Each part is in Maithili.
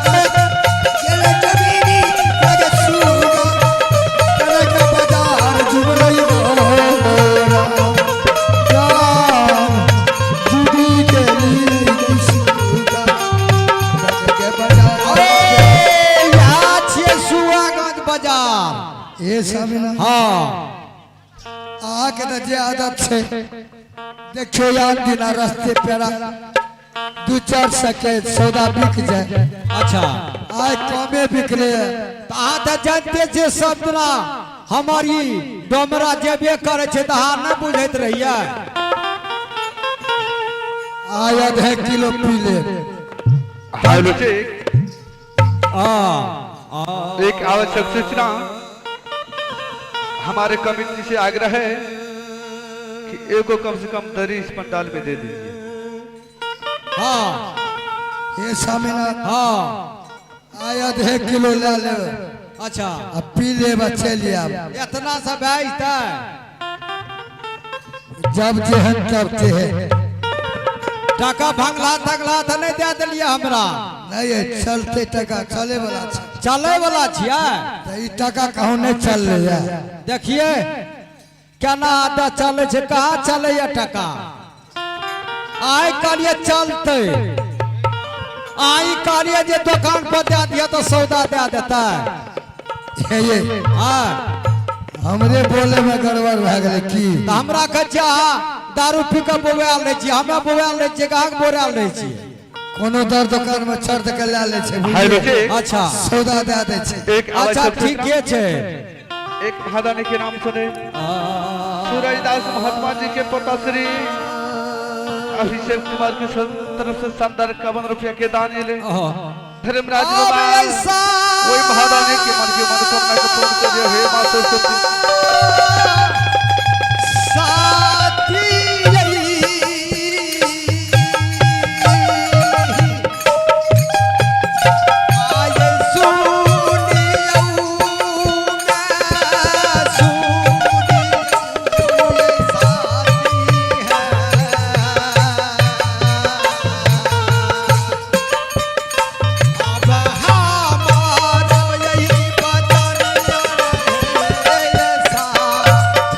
गेलै जमीनी लगे सुगा, करे के बाजार जुबरई गोरा। जान जुदी गेली सुगा, करे के बाजार। ए, यहाँ छियै सुआगंज बाजार। ए स्वामीनाथ। हाँ। अहाँके तऽ जे आदत छै, देखियौ, आन दिना रस्ते पेरा 2-4 सौ के सौदा बिक जाए। आइ कमे बिकले। तऽ अहाँ तऽ जानते छियै, सब दिना हमर ई डोमरा जेबे करै छै, तऽ अहाँ नहि बुझैत रहियै। आइ आधे किलो पी लेब। Hello check. हाँ। एक आवश्यक सूचना, हमारे कमेटी से आग्रह है कि एगो कम से कम दरी इस पंडाल में दे दीजिए। हे स्वामीनाथ। हाँ। आइ आधे किलो लए लेब आ पी लेब आ चलि आयब। इतना सब भए जेतै? जब जेहन तब तेहन। टाका भंगला तंगला तऽ नहि दए देलियै हमरा? नहि, चलते, टका चले वाला छै। चलै वाला छियै? तऽ ई टका कहूँ नहि चललै। देखिए केना आदा चलै छै। कहाँ चलैया टका? आइ कहलियै चलतै, आइ कहलियै जे दोकान पर दए दिअ तऽ सौदा दए देतै। हे ये। हाँ। हमरे बोले में गड़बड़ भए गेलै की? तऽ हमरा कहै छियै अहाँ दारू पी कऽ बौआयल रहै छियै। हमे बौआयल रहै छियै? कहाँके बौआयल रहै छियै? कोनो दर दोकान में शर्त के लए लै छै। Hello check. सौदा दए दै छै। एक अच्छा। आवश्यक सूचना, ठीके छै। एक महादानी के नाम सुने, सूरज दास महात्मा जी के पोता श्री अभिषेक कुमार के तरफ से शानदार 51 रुपया के दान मिले। धर्मराज अब बाबा ऐसा वही महादानी के मन की मनोकामना को पूर्ण करिए, हे मां सरस्वती। साथी, आय सुनियौ मैं सुनियौ साथी है। अब हमारो यही बचन रहे साथी।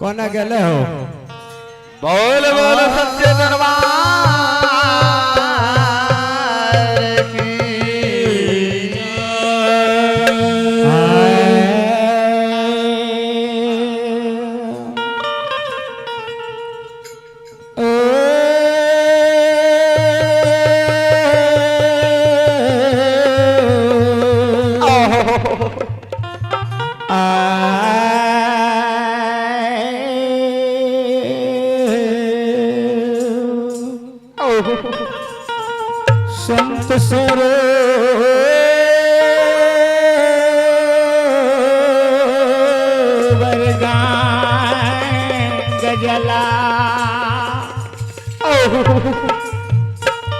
कोना गेले हो? बोल बोल सच्चे दरबार की। संत सरो गजला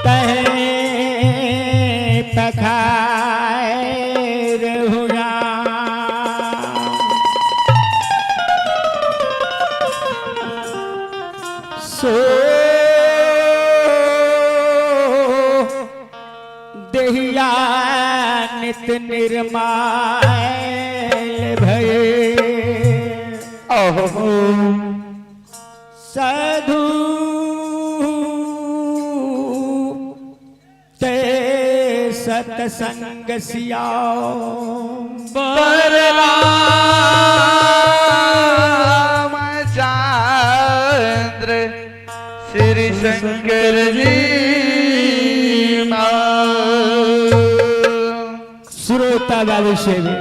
तहे पखार हुआ। सो देहिया नित निर्माल भये साधु ते सतसंग सियाओ। रामचंद्र श्री शंकर जी। श्रोता बाबू सेवे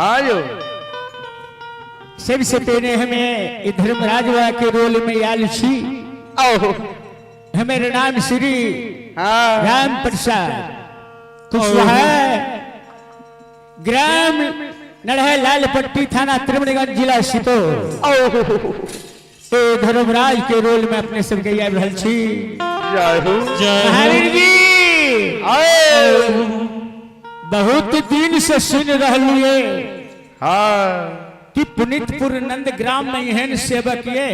आयो। सबसे पहले हमें धर्मराज के रोल में आयल छी। हमारे नाम श्री राम प्रसाद कुशवाहा, ग्राम नढ़े लाल पट्टी, थाना त्रिमणगंज, जिला सुपौल। तो धर्मराज के रोल में अपने सबके आबि रहल छी। जय हो महावीर जी, बहुत दिन से सुन रहलिए कि पुनीतपुर नंद ग्राम में एहन सेवक ये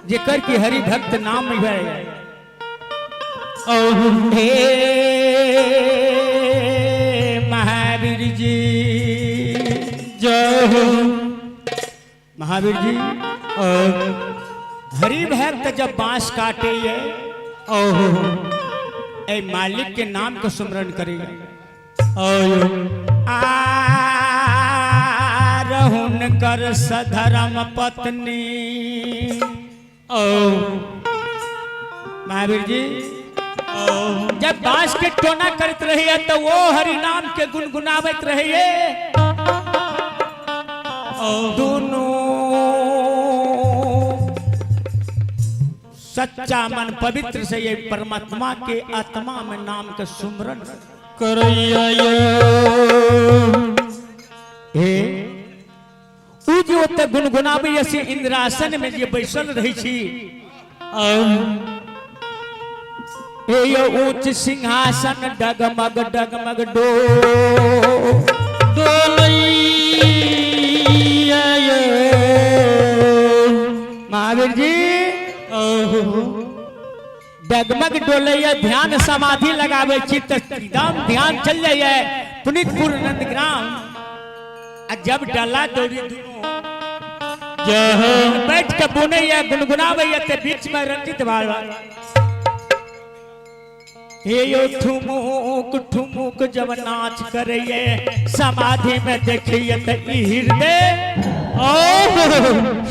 जेकर की हरि भक्त नाम है। हे महावीर जी, जय हो महावीर जी। हरि भक्त जब बांस काटे ये ए मालिक के नाम को स्मरण करेगा। आ कर सधर्म पत्नी। महावीर जी, जब बांस के टोना करत रही तो वो हरि नाम के गुनगुनावत रही। दोनों सच्चा मन पवित्र से ये परमात्मा के आत्मा में नाम के सुमरन करैया। हे उ जे ओते गुनगुनाबै से इंद्रासन में जे बैसल रही छी। हे यो ऊंच सिंहासन डगमग डगमग डो डोलैया। महावीर जी, डगमग डोलैया ध्यान समाधि लगाबै छी त एकदम ध्यान चल जाइए पुनीतपुर नंदग्राम। आ जब डला दौड़ी दुनू बैठ के बुनैया गुनगुनाबैया ते बीच में रंजित बाल हे यो ठुमुक ठुमुक जब नाच करैये समाधि में देखिए त ई हृदय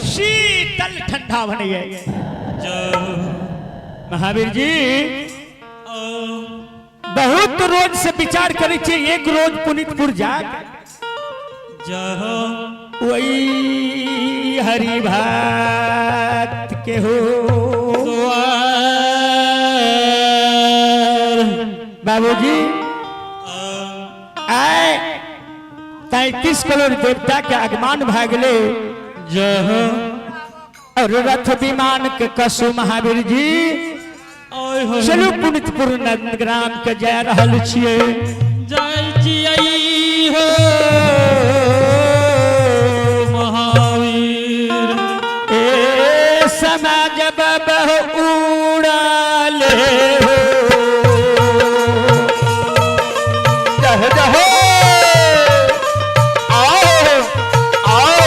शीतल ठंडा बनैये। महावीर जी, बहुत रोज से विचार करै छी एक रोज पुनीतपुर जाके वही हरि भक्त के हो बाबूजी। आए 33 करोड़ देवता के आगमन भागले और रथ विमान के कसु महावीर जी। चलू पुनीतपुर नंदग्राम के जा रहल छियै। जय छियै हो महावीर। ए समाज बहु उड़ाले हो। जय जय हो। आओ आओ।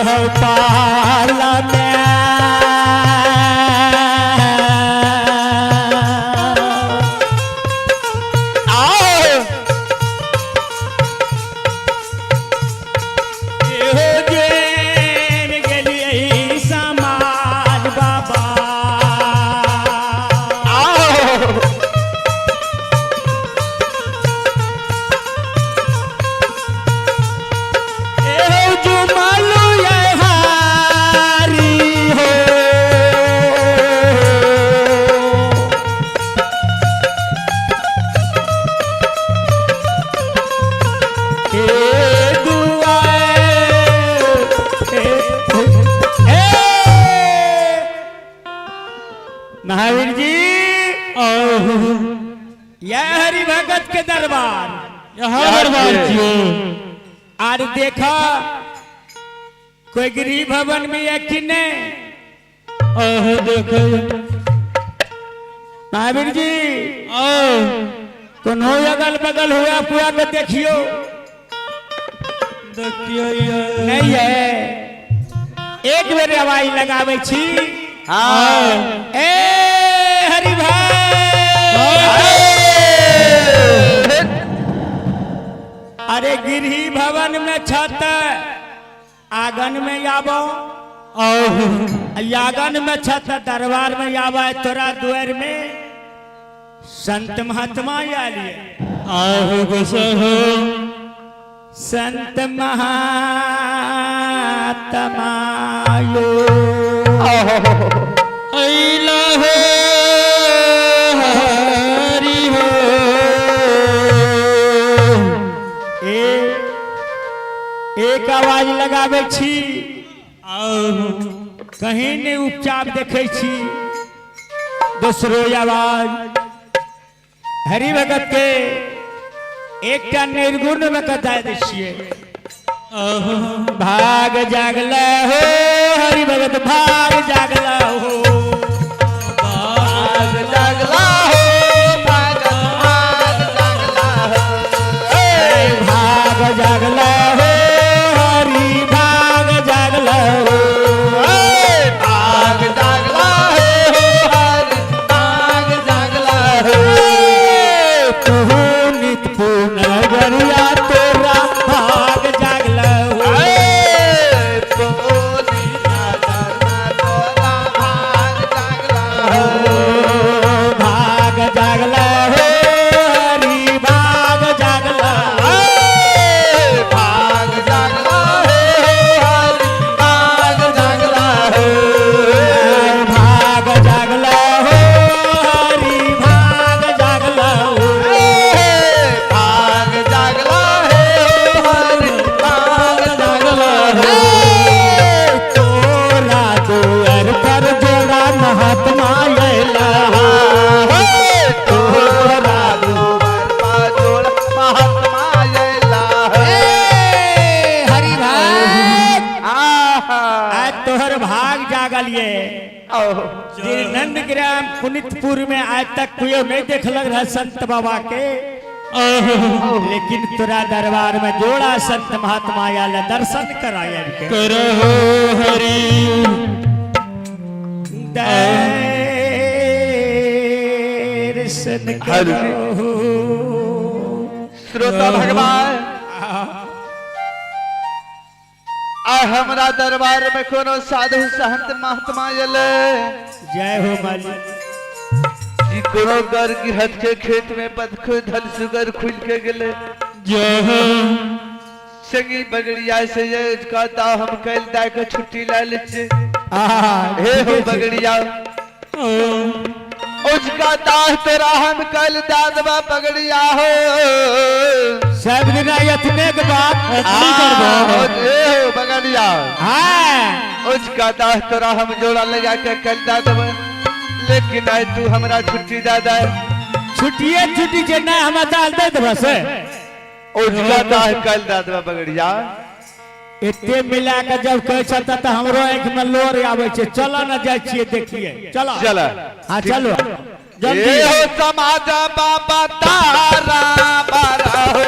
चौपाल में आओ एहो जेन गेलियै समाज बाबा। आओ एहो जुमालू ये हारी हो। ए दुआए ए ए महावीर जी, यह हरि भगत के दरबार। यहाँ दरबार छियै। आर देखा कोई गरीब भवन में है कि नहीं? अहो देखै। महावीर जी, आओ। कोनो अगल बगल हुआ पुआ के देखियो। देखियै। नहीं है। एक बेर आवाज लगावे छी। हाँ। ए हरि भाई, अरे गिरही भवन में छत आंगन में आबो, आओ। आंगन में छत दरबार में आवा। तोरा दुआर में संत महात्मा आलिए। आहो गोसहो। संत महात्मा यो अइला हो हरि हो। ए एक आवाज लगावे छी। आओ। कहीं नहीं उपचार देखे छी। दोसरो आवाज हरि भगत के एकटा निर्गुण में कथा दै छियै। आहो। भाग जागल हो हरि भगत, भाग जागल हो। भाग जागला हो भाग, भाग जागला हो। भाग जागल हो हरि, भाग जागल हो। भाग जागला हो हरि, भाग जागला हो। तू नित पुनगरिया तोरा भाग जागल हो। भाग जागल हो हरि, भाग जागल। भाग जागला हो हरि, भाग जागला हो। भाग जागल हो हरि, भाग जागल हो। भाग जागला हो हरि, भाग जागला हो। तोरा दुआर पर जोड़ा महात्मा अयला। तोरा दुआर पर जोड़ा महात्मा अयला। हरि भाई, आहा। आज तोहर भाग जागल ये आओ। जे नंदग्राम पुनितपुर में आज तक कोई नहीं देखलक रह संत बाबा के, लेकिन तोरा दरबार में जोड़ा संत महात्मा आयल दर्शन करायल के। करहो हरि। दर्शन करो। श्रोता भगवान, आ हमरा दरबार में कोनो साधु संत महात्मा अयले। जय हो मालिक। जी कोनो गर गृहस्थ के खेत में बदखो धन सुगर खुल के गेले। जय हो। संगी बगड़िया से ये कहता हम कल दाय के छुट्टी ला ले छी। आहा, हे हो ठीके छै। बगड़िया, उसका दाह तोरा हम कल दादवा बगड़िया हो। सब दिना एतने के बात। एतनी करबो। हे हो बगड़िया, हाँ। उसका दाह तोरा हम जोड़ा ले जाके कल दादवा, लेकिन आय तू हमरा छुट्टी दे दे। छुट्टिए छुट्टी छै ना, हमरा दाल दे देबऽ से। उसका दाह कल दादवा बगड़िया। एते मिला के जब कहै छ त हमरो आँखि में लोर आबै छै। चल न जाइ छियै देखिए, चल। चल। हाँ चलो जल्दी। ए हो समाज बाबा तारा बारा हो।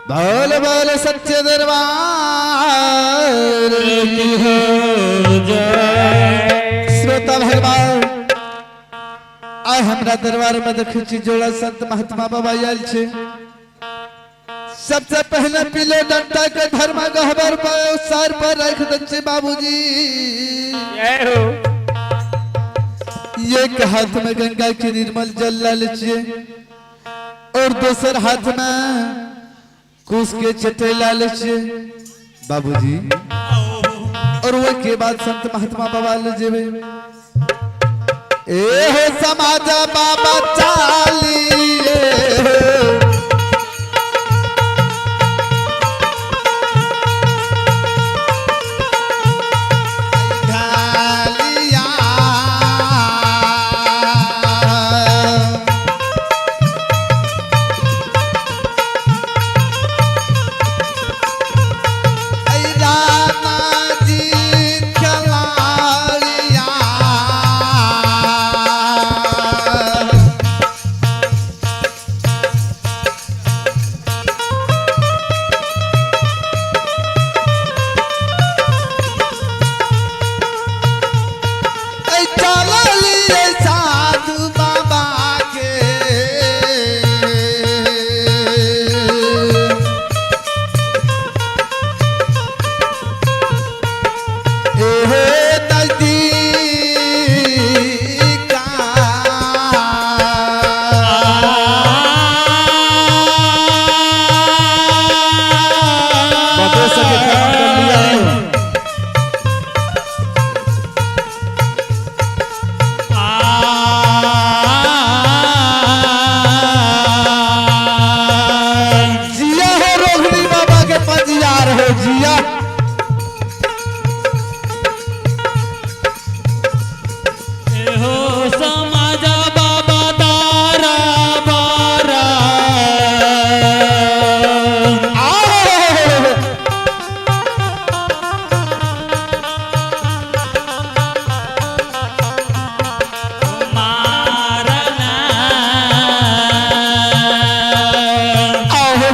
बोल बोल सच्चे दरबार की हो जय। श्रोता भगवान आइ हमरा दरबार में देखै छी जोड़ा संत महात्मा बाबा आयल छै। सबसे पहले पीले डंडा के धर्म गहबर पर सर पर रख दै छै बाबूजी। जय हो। एक हाथ में गंगा के निर्मल जल ला ले छियै और दोसर हाथ में कुश के चटई ला ले छियै बाबूजी। और वही के बाद संत महात्मा बाबा ले जेबे। ए हो समाज बाबा चालिए घालिया। ऐ रामा जी खेलाड़िया। ऐ चललिए साधु बाबा के। एहे नजदीका। बदे सके कमंडल लिया है। जिया हो रोहिणी बाबा के पंजियार हो जिया। हो समाज बाबा दारा बारा। आओ। मारना। आओ।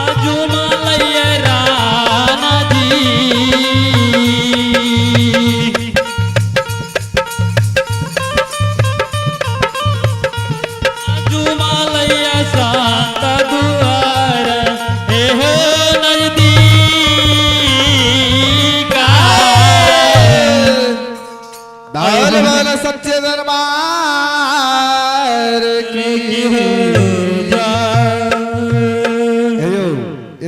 अजुमलय राणा जी। अजुमलय सात दुआर हे हो नजदीका। बोल बोल सच्चे दरबार की। हेयो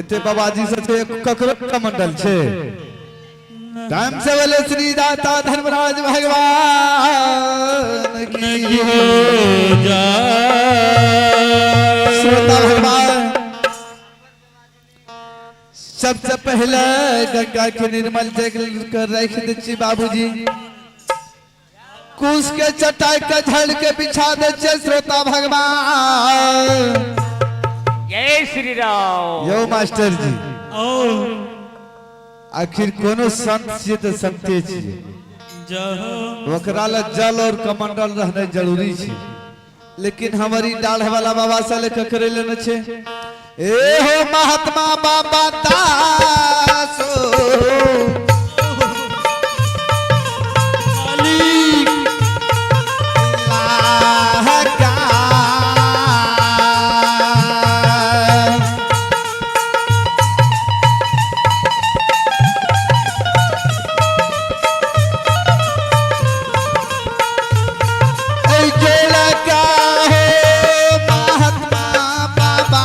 एते बाबाजी से छै ककरो कमंडल छै। टाइम से बोले श्री दाता धर्मराज भगवान की। श्रोता भगवान सबसे पहले गंगा के निर्मल जल कर रख दै छी बाबूजी। कुश के चटाई के झड़ के बिछा दै छियै श्रोता भगवान। जय श्री राम। यो मास्टर जी ओ आखिर कोनो संत छियै तऽ संते छियै। जहो ओकरा ला जल और कमंडल रहना जरूरी छै। लेकिन हमारी डाढ़ वाला बाबा से लेकर करे लेने छै। ए हो महात्मा बाबा दासो अली लाहका। ऐ जोड़ा हो महात्मा बाबा।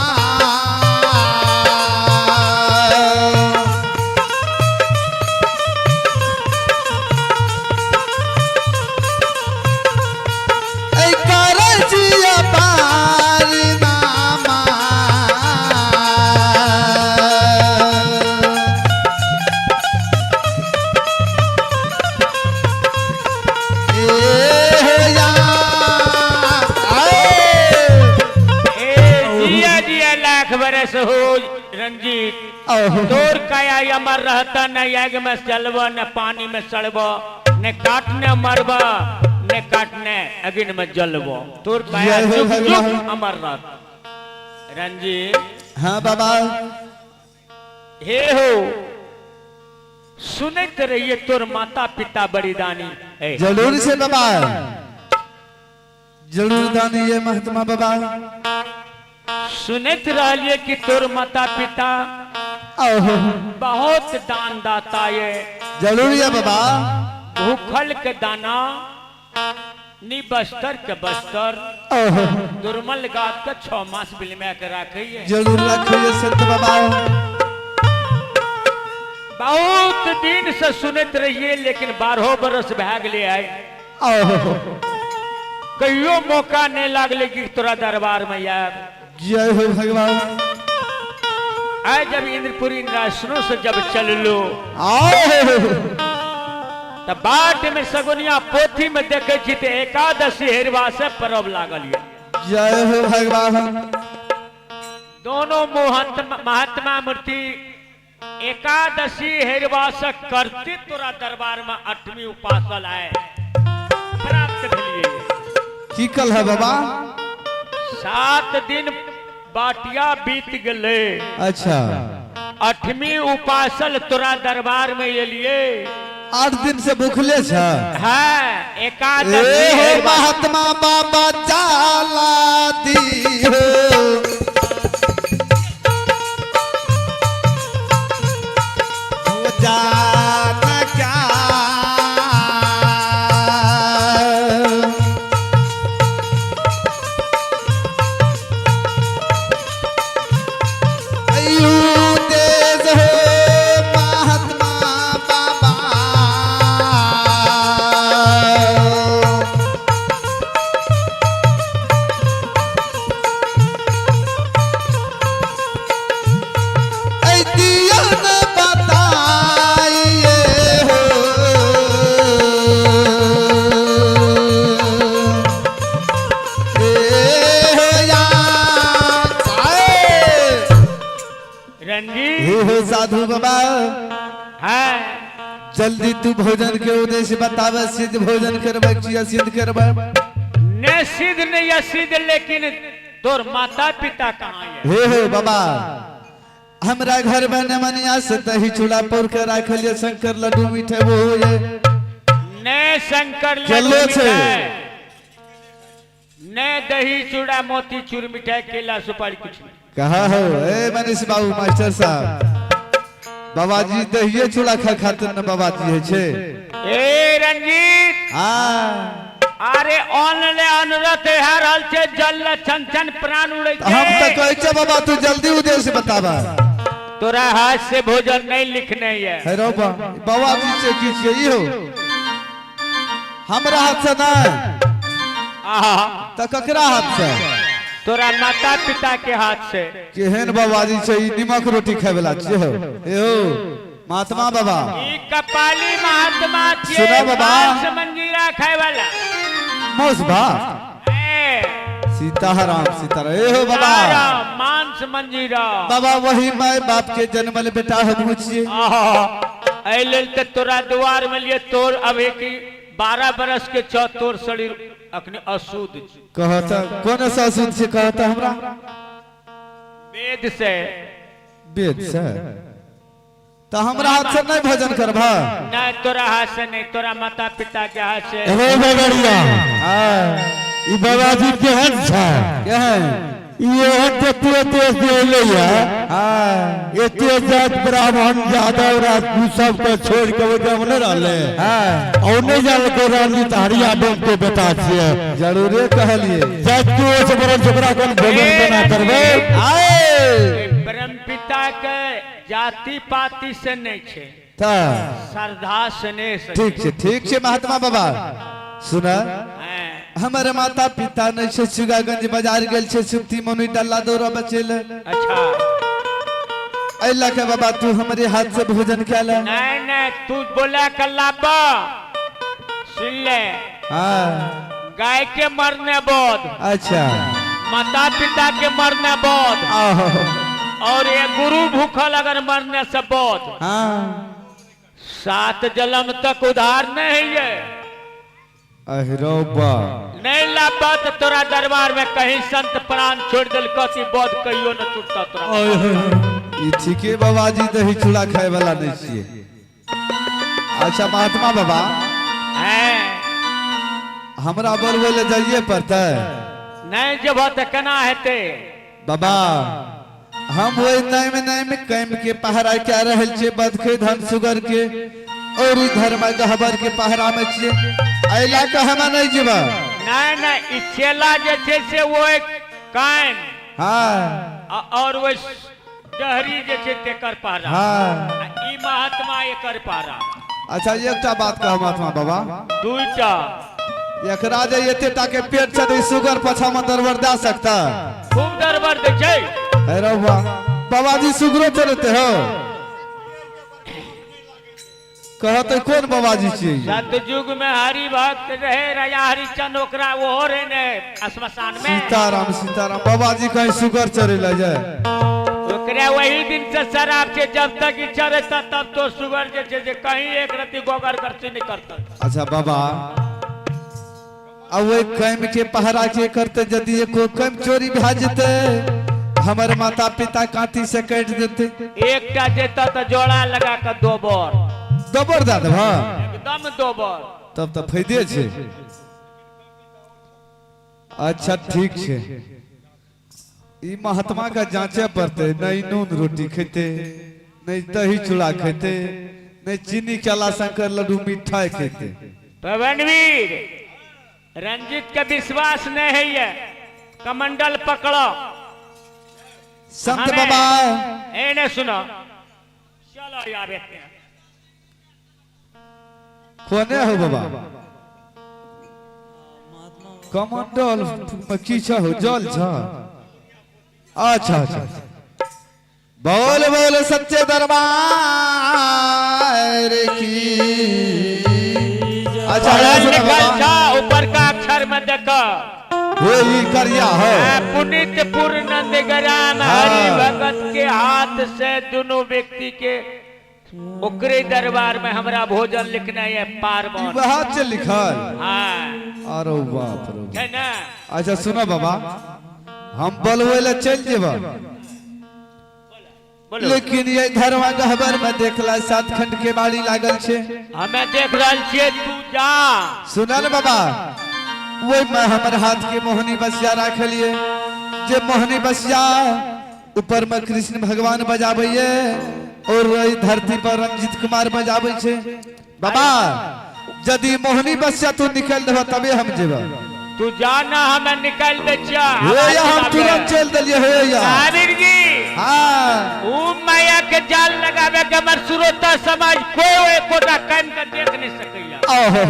ऐ करजिया पार नामा। ए या आए। ए जिया जिया लाख बरस हो रंजीत। आहो। तोर काया अमर रहता, न आग में जलब, न पानी में सड़ब, न काटने मरब, ने काटने अग्नि में जलबो तोर काया जय हो जुग जुग भगवान। अमर रह। रंजीत। हाँ बाबा। हे हो, सुनते रहिए तोर माता पिता बड़ी दानी है। जरूर से बाबा, जरूर दानी ये महात्मा बाबा। सुनते रहिए कि तोर माता पिता आहो। बहुत दान दाता ये। जरूर है बाबा। भूखल के दाना नी बस्तर के बस्तर, आहो। दुर्मल गात के 6 मास बिलमा के रखे। जरूर रखिए संत बाबा। बहुत दिन से सुनते रहिए, लेकिन 12 बरस भाग ले आए। आहो। कहियो मौका नहीं लागले कि तोरा दरबार में आयब। जय हो भगवान। आए जब इंद्रपुरी इंद्रासनों से जब चल लो, आहो। त बाट में सगुनिया पोथी में देखे छी ते एकादशी हेरवा से परब लागल ये। जय हो भगवान। दोनों महात्मा मूर्ति एकादशी हेरवा से करती तोरा दरबार में 8वीं उपासल आए प्राप्त भेलिए। की कल है बाबा? 7 दिन बाटिया बीत गले। अच्छा। 8वीं उपासल तोरा दरबार में एलिए। 8 दिन से भूखले छ। हाँ, एकादशी ए हो हेरवा। महात्मा बाबा जाला दी हो। जाना क्या आयु तेज हो महात्मा बाबा। ऐ दिया न बताइए हो। ए हो या आए। रंजीत। हे हो साधु बाबा। हाँ। जल्दी तू भोजन के उद्देश्य बतावे, सिद्ध भोजन करबै कि असिद्ध करबै? ने सिद्ध ने असिद्ध, लेकिन तोर माता पिता कहाँ है? हे हो बाबा, हमरा घर में नेमनिया से दही चूड़ा पौर के राखल ये, शंकर लड्डू मीठे वो ये। ने शंकर लड्डू चलो छे। मिठाई, ने दही चूड़ा मोती चूर मिठाई केला सुपारी कुछ नहीं। कहा हो ए मनीष बाबू मास्टर साहब, बाबा जी दहिए चूड़ा खा खातिर न बाबा जी है छे। ए रंजीत। हाँ। अरे ऑन ले अनरत है रहल छे, जल ले छन छन प्राण उड़े छे। हम तो कहै छे बाबा तू जल्दी उद्देश्य बताबा। तोरा हाथ से भोजन नहीं लिखने है। हे रो बाबा जी से की छियै ई हो? हमरा हाथ से नहीं। आहा। त ककरा हाथ से? तोरा माता पिता के हाथ से। केहन बाबा जी छै ई, निमक रोटी खाय वाला छियै हो। हे हो महात्मा बाबा। ई कपाली महात्मा छियै। सुना बाबा। मांस मंजीरा खाय वाला। मौस भात। ए। सीताराम सीताराम। ए हो बाबा। सीताराम, मांस मंजीरा। बाबा वही my बाप के जन्मल बेटा हम छियै। आहा, एहि लेल तऽ तोरा दुआर में लिए तोर अभी की 12 बरस के छ, तोर शरीर अखनी अशुद्ध छै। कहता कोन सा अशुद्ध छै? कहता हमरा। वेद से। वेद से तऽ हमरा हाथ से नहीं भोजन करबा? नहीं, तोरा हाथ से नहीं, तोरा माता पिता के हाथ से। रे बगड़िया। हाँ। ई बाबाजी केहन छै? केहन? ई एहन एते देश एलै है। हाँ। एते जात ब्राह्मण यादव राजपूत सबके छोड़ के ओहिठाम नहि रहलै। हाँ। और नहि जानलकै रणजीत हरिया डोम के बेटा छियै। जरूरे कहलिए। जात के ओहिसँ बड़ल छोकरा कोन भोजन केना करबै? आए। परम पिता के जाति पाति से नहीं छे, तऽ श्रद्धा से नहीं से। ठीक छै, ठीक छै महात्मा बाबा, सुन। हाँ। हमर माता पिता नहीं छै, सुगागंज बाजार गेल छै सुप्ती मम्मी डल्ला दौड़ा बचे ले। अच्छा। एहि लऽ के बाबा तू हमरे हाथ से भोजन कए ले। नहीं नहीं, तू बोला कल्ला बा, सुन ले। हाँ। गाय के मरने बाद, अच्छा। माता पिता के मरने बाद, आहो। और ये गुरु भूखल अगर मरने से बाद, हाँ। 7 जन्म तक उधार नहीं है। अहिरो बा नहीं लाबा तो तोरा दरबार में कहीं संत प्राण छोड़ दिल कथी बौद्ध कहियो न छूटता तोरा। ई ठीके बाबाजी दही चूड़ा खाए वाला नहीं छिए। अच्छा महात्मा बाबा, हैं हमरा बोलबै ले जाइए पड़तै? नहीं जब तो केना हेतै? बाबा हम वही नैम नैम कैम के पहरा क्या रहल छियै, बदखे धन सुगर के और ई धर्म गहबर के पहरा में छियै, एहि लए कऽ हमरा नहीं जेबै। नहीं नहीं, ई चेला जे छै से वो एक कायम हाँ और वो डहरी जे छै तेकर पहरा। हाँ। आ ई महात्मा एकर पहरा। अच्छा एकटा बात कह महात्मा बाबा, दूटा एकरा जे एते टा के पेट छै तऽ ई सुगर पछा में दरबर दे सकता? खूब दरबर दै छै। अरे वाह बाबाजी, सुगरो चलते हो कहते कोन बाबाजी छियै? सतयुग में हरि भक्त रहे राजा हरिश्चंद्र, ओकरा ओहो रहे ने श्मशान में। सीताराम सीताराम। बाबाजी कहीं सुगर चढ़े ला जाए? ओकरा वही दिन से शराब छै, जब तक ई चढ़ता तब तो सुगर जे छै जे कहीं एक रति गोबर करती नहीं करता। अच्छा बाबा, आ वही कैम के पहरा के करते? यदि एको कैम चोरी भए जेते हमर माता पिता कांटी से काटि देते। एकटा जेता तो जोड़ा लगा के दो बर। दोबर दए देबह? एकदम दो बर। तब तऽ फायदे छै। अच्छा ठीक छै, ई महात्मा के जांचे पड़ते, नहीं नून रोटी खेते, नहीं दही चूड़ा खेते, नहीं चीनी केला शंकर लड्डू मिठाई खेते। पवनवीर, रंजीत के विश्वास नहीं है, ये कमंडल पकड़ो। संत हमें- बाबा ए ने सुनो, चलो यार एते। कोने हो बाबा? कमंडल में की छ हो? जल छ? अच्छा अच्छा, बोल बोल सच्चे दरबार की। अच्छा पढ़ल सुनो लिखल बाबा। छा ऊपर का अक्षर में देखो। हे ई करिया हो। पुनीत पूर्णंद ग्राम हाँ। हरि भगत के हाथ से दोनों व्यक्ति के ओकरे दरबार में हमरा भोजन लिखना है पार्वण। वह से लिखल? हाँ। अरे बाप रे। छै ना? अच्छा सुनो बाबा, हम बोलवे ले चल जेबा। बोलो। लेकिन ये धर्मा गहबर में देखला सात खंड के बाड़ी लागल छे। हमें देख रहल छियै, तू जा। सुना ने बाबा, वही में हमर हाथ के मोहनी बसिया राखलिए, जे मोहनी बसिया ऊपर में कृष्ण भगवान बजाबैये और एहि धरती पर रंजित कुमार बजाबै छे। बाबा यदि मोहनी बसिया तू निकल देबह तबे हम जेबह। तू जा ना, हमें निकाल दे छिया। हे या हम तुरंत चल देलिए हे या। साबिर जी। हाँ। ऊ माया के जाल लगावे के हमर श्रोता समाज कोई एकोटा कान के देख नहीं सकैया। ओहो।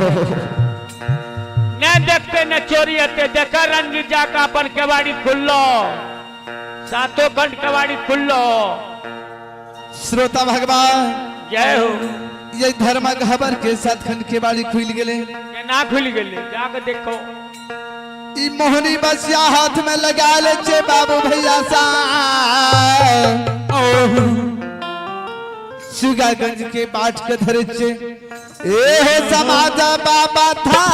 न देखते न चोरी हेते। देखा रंजीत जाके अपन केवाड़ी खुललो, सातों खंड केवाड़ी खुललो। श्रोता भगवान जय हो। ये धर्म गहबर के सात खंड के बाड़ी खुल गेले। केना खुल गेले? जाके देखो। ई मोहनी बसिया हाथ में लगा ले छे बाबू भैया सा सुगागंज के बाट के धरे छे। ए हो समाज बाबा था।